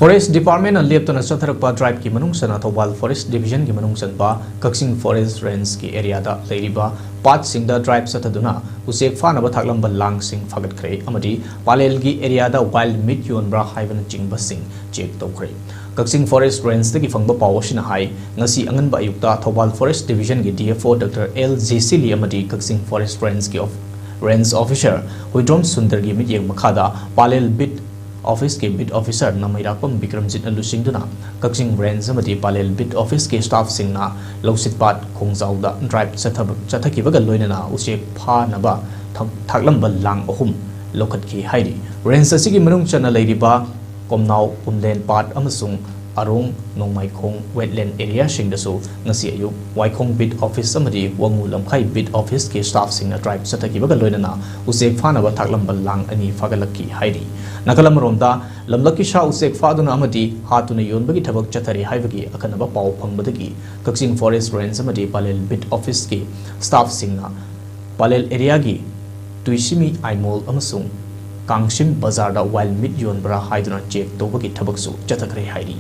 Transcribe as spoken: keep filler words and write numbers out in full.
Forest Department ꯅ ꯂꯦꯞꯇꯅ ꯆꯠꯊꯔꯛꯄ drive ꯀꯤ ꯃꯅꯨꯡ ꯆꯟꯅ ꯊꯧꯕꯥꯜ Forest Division ꯒꯤ ꯃꯅꯨꯡ ꯆꯟꯕ ꯀꯛꯆꯤꯡ Forest Range ꯀꯤ area ꯗ ꯂꯩꯔꯤꯕ ꯄꯥꯠꯁꯤꯡꯗ drive ꯆꯠꯊꯗꯨꯅ ꯎꯆꯦꯛ ꯐꯥꯅꯕ ꯊꯥꯛꯂꯝꯕ ꯂꯥꯡꯁꯤꯡ ꯐꯥꯒꯠꯈ꯭ꯔꯦ ꯑꯃꯗꯤ ꯄꯥꯂꯦꯜꯒꯤ area ꯗ wild meat ꯌꯣꯟꯕ꯭ꯔꯥ ꯍꯥꯏꯕꯅꯆꯤꯡꯕꯁꯤꯡ check ꯇꯧꯈ꯭ꯔꯦ꯫ ꯀꯛꯆꯤꯡ Forest Range ꯇꯒꯤ ꯐꯪꯕ ꯄꯥꯎ ꯑꯁꯤꯅ ꯍꯥꯏ, ꯉꯁꯤ ꯑꯉꯟꯕ ꯑꯌꯨꯛꯇ ꯊꯧꯕꯥꯜ Forest Division ꯒꯤ D F O Doctor L ꯖꯦꯁꯤꯂꯤ ꯑꯃꯗꯤ ꯀꯛꯆꯤꯡ Forest Range ꯀꯤ of-, Range Officer ꯍꯨꯏꯗ꯭ꯔꯣꯝ ꯁꯨꯟꯗꯔꯒꯤ ꯃꯤꯠꯌꯦꯡ ꯃꯈꯥꯗ ꯄꯥꯂꯦꯜ Beat Office ꯀꯤ Beat Officer ꯅꯃꯩꯔꯥꯛꯄꯝ ꯕꯤꯀ꯭ꯔꯝꯖꯤꯠꯅ ꯂꯨꯆꯤꯡꯗꯨꯅ ꯀꯛꯆꯤꯡ Range ꯑꯃꯗꯤ ꯄꯥꯂꯦꯜ Beat Office ꯀꯤ staff ꯁꯤꯡꯅ ꯂꯧꯁꯤꯠꯄꯥꯠ ꯈꯣꯡꯖꯥꯎꯗ drive ꯆꯠꯊꯕ-, ꯆꯠꯊꯈꯤꯕꯒ ꯂꯣꯏꯅꯅ ꯎꯆꯦꯛ ꯐꯥꯅꯕ ꯊ-, ꯊꯥꯛꯂꯝꯕ ꯂꯥꯡ ꯑꯍꯨꯝ ꯂꯧꯈꯠꯈꯤ ꯍꯥꯏꯔꯤ꯫ Range ꯑꯁꯤꯒꯤ ꯃꯅꯨꯡ ꯆꯟꯅ ꯂꯩꯔꯤꯕ ꯀꯣꯝꯅꯥꯎ, ꯎꯝꯂꯦꯟ ꯄꯥꯠ ꯑꯃꯁꯨꯡ ꯑꯔꯣꯡ, ꯅꯣꯡꯃꯥꯏꯈꯣꯡ wetland area ꯁꯤꯡꯗꯁꯨ ꯉꯁꯤ ꯑꯌꯨꯛ ꯋꯥꯏꯈꯣꯡ Beat Office ꯑꯃꯗꯤ ꯋꯥꯉꯨ ꯂꯝꯈꯥꯏ Beat Office ꯀꯤ staff ꯁꯤꯡꯅ drive ꯆꯠꯊꯈꯤꯕꯒ ꯂꯣꯏꯅꯅ ꯎꯆꯦꯛ ꯐꯥꯅꯕ ꯊꯥꯛꯂꯝꯕ ꯂꯥꯡ ꯑꯅꯤ ꯐꯥꯒꯠꯂꯛꯈꯤ ꯍꯥꯏꯔꯤ꯫ ꯅꯥꯀꯜ ꯑꯃꯔꯣꯝꯗ, ꯂꯝꯂꯛꯀꯤ ꯁꯥ ꯎꯆꯦꯛ ꯐꯥꯗꯨꯅ ꯑꯃꯗꯤ ꯍꯥꯠꯇꯨꯅ ꯌꯣꯟꯕꯒꯤ ꯊꯕꯛ ꯆꯠꯊꯔꯤ ꯍꯥꯏꯕꯒꯤ ꯑꯈꯟꯅꯕ ꯄꯥꯎ ꯐꯪꯕꯗꯒꯤ ꯀꯛꯆꯤꯡ Forest Range ꯑꯃꯗꯤ ꯄꯥꯂꯦꯜ Beat Office ꯀꯤ staff ꯁꯤꯡꯅ ꯄꯥꯂꯦꯜ area ꯒꯤ ꯇꯨꯏꯁꯤꯃꯤ ꯑꯥꯏꯃꯣꯜ ꯑꯃꯁꯨꯡ ꯀꯥꯡꯁꯤꯝ ꯕꯖꯥꯔꯗ wild meat ꯌꯣꯟꯕ꯭ꯔꯥ ꯍꯥꯏꯗꯨꯅ check ꯇꯧꯕꯒꯤ ꯊꯕꯛꯁꯨ ꯆꯠꯊꯈ꯭ꯔꯦ ꯍꯥꯏꯔꯤ꯫